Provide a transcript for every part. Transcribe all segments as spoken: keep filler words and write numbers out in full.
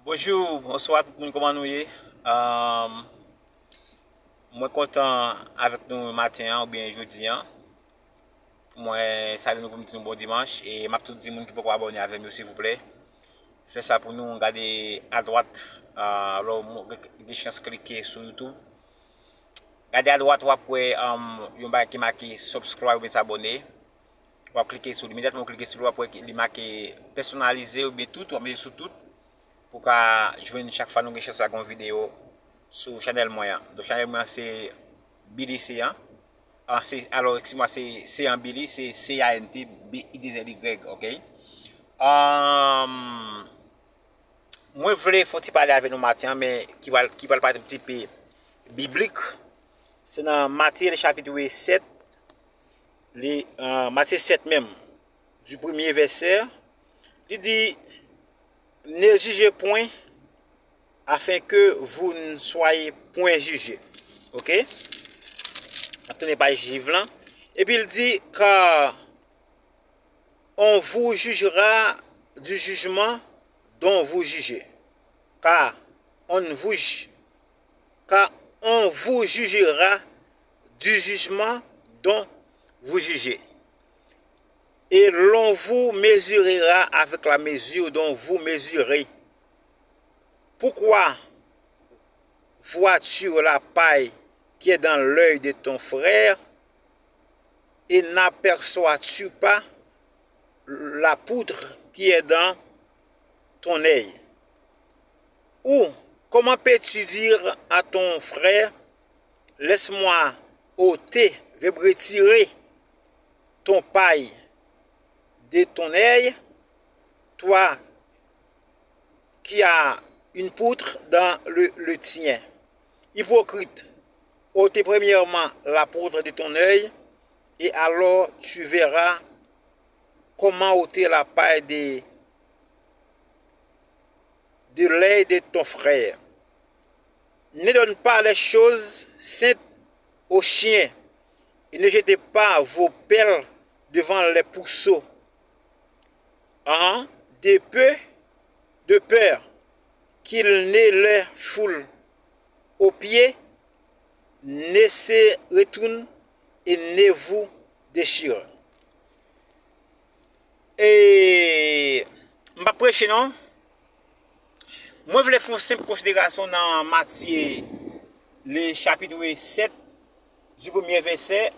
Bonjou, bonswa tout moun, kòman nou ye? Ahn, mwen kontan avèk nou maten an oubyen jodi an. Pou mwen salye nou pou m di nou bon dimanch e m ap tou di moun ki poko abòne avè m yo silvouplè. Fè sa pou nou, gade adwat, ahn, lè w mo- gen chans klike sou YouTube. Gade adwat w ap wè ahn, yon bagay ki make subscribe oubyen s'abonner. W ap klike sou li. Imedyatman w klike sou li, w ap wè ki- li make pèsonalize oubyen tout, w ap mete sou tout pou w ka jwenn chak fwa nou gen chans lage yon videyo sou chanèl mwen an. Donk chanèl mwen an se Billy Céant. Ah, se, alò, eskize mwa, se Céant Billy, se C A N T B I deux L Y, ok? Ahn, mwen vle fè yon ti pale avè nou maten an, men ki pral, ki pral parèt yon ti pe biblik. Se nan Matye, le chapitre sept, li, euh, Matye sèt menm, du premier verset, li di, ne jugez point, afin que vous ne soyez point jugés. Ok? N ap tounen paj liv lan. Epi l di, car on vous jugera du jugement dont vous jugez. Car on vous ju- car on vous jugera du jugement dont vous jugez. Et l'on vous mesurera avec la mesure dont vous mesurez. Pourquoi vois-tu la paille qui est dans l'œil de ton frère et n'aperçois-tu pas la poutre qui est dans ton œil? Ou comment peux-tu dire à ton frère, laisse-moi ôter, vais retirer ton paille de ton œil, toi qui as une poutre dans le, le tien? Hypocrite, ôtez premièrement la poutre de ton œil, et alors tu verras comment ôter la paille de, de l'œil de ton frère. Ne donne pas les choses saintes aux chiens, et ne jetez pas vos perles devant les pourceaux. Hein? De peu, de peur qu'ils ne les foulent aux pieds, ne se retournent et ne vous déchirent. E m p ap preche non. Mwen vle fè yon senp konsiderasyon nan Matye, le chapitre sept, du premier verset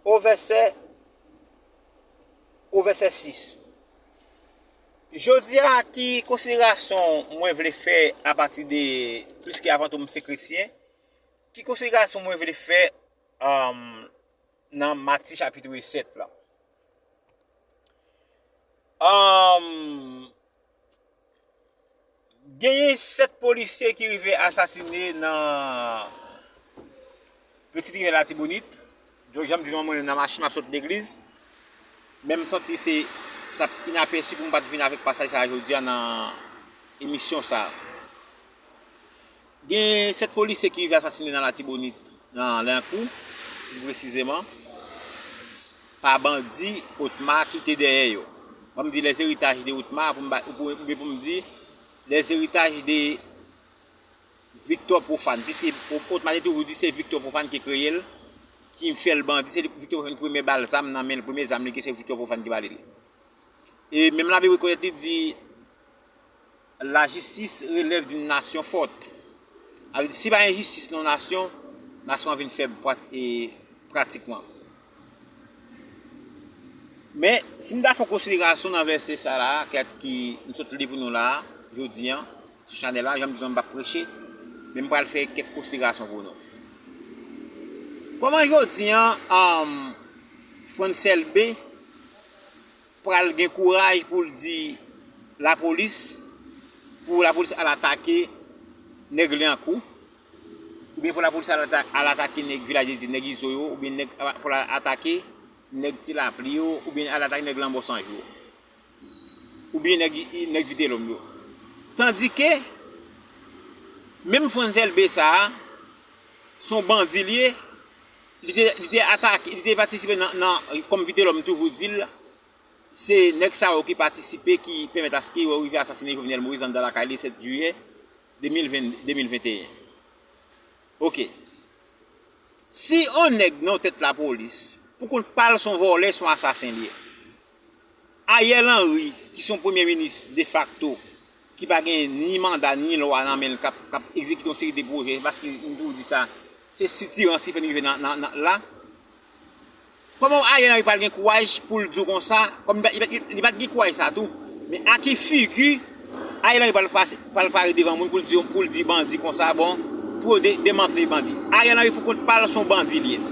au verset, au verset six. Jodi a, ki konsiderasyon mwen vle fè apati de, piske avan tou m se kretyen, ki konsiderasyon mwen vle fè, um, nan Matye chapitre sept la? Um, genyen sèt polisye ki rive asasine nan Petit Rivière Latibonit. Donk, jan m di nou, mwen nan machin, m ap sot legliz. Men m santi se t ap inapèsi pou m pa t vin avèk pasaj sa a jodi a nan emisyon sa a. Gen sèt polisye ki rive asasine nan Latibonit, nan Lenkou, pi presizeman, pa bandi Otma ki te dèyè yo. Ban m di les héritages de Otma, pou m ba- ou pou- oubyen pou m di les héritages de Victor Profane, piske Otma te toujou di se Victor Profane ki kreye l, ki fè l bandi, se Victor Profane ki premye ba l zam nan men l, premye zam li gen se Victor Profane ki ba li l. E menm Labib rekonèt li di, la justice relève d'une nation forte. Sa vle di, si pa gen jistis nan yon nasyon, nasyon an vin fèb prat- e pratikman. Men, si m ta fè yon konsiderasyon nan vèsè sa la, kèt ki m sot li pou nou la, jodi a, sou chanèl la, jan m di nou, m p ap preche, men m pral fè kèk konsiderasyon pou nou. Kòman jodi a, um, Frantz Elbé pral gen kouraj pou l di lapolis, pou lapolis al atake nèg Lyankou, oubyen pou lapolis al ata- al atake nèg Vilaj de Dye, nèg Izo yo, oubyen nèg, pou l al atake nèg Ti Lapli yo, oubyen al atake nèg Lanbòsanj yo, oubyen nèg, nèg Vitelòm yo. Tandike, menm Frantz Elbé sa a, se yon bandi l ye, li te, li te atake, li te patisipe nan, nan, kòm Vitelòm toujou di l, se nèg sa yo ki patisipe, ki pèmèt aske yo rive asasine Jovenel Moïse anndan lakay li sèt jiyè, de mil ven, de mil venteyen. Ok. Si yon nèg nan tèt lapolis, pou kont pa l, se yon vòlè, se yon asasen li ye. Ariel Henry, ki se yon premye minis defakto, ki pa gen ni manda, ni lwa nan men l, k ap, k ap egzekite yon seri de pwojè, paske m toujou di sa, se sitirans ki fè n rive nan, nan, nan, la. Kòman Ariel Henry pral gen kouraj pou l di w konsa, kòm li pa, li pa, li pa t gen kouraj sa tou, men a ki figi Ariel Henry pral pase, pral pare devan moun pou l di, pou l di bandi konsa, bon, pou yo de, demantle bandi? Ariel Henry pou kont pa l, se yon bandi li ye.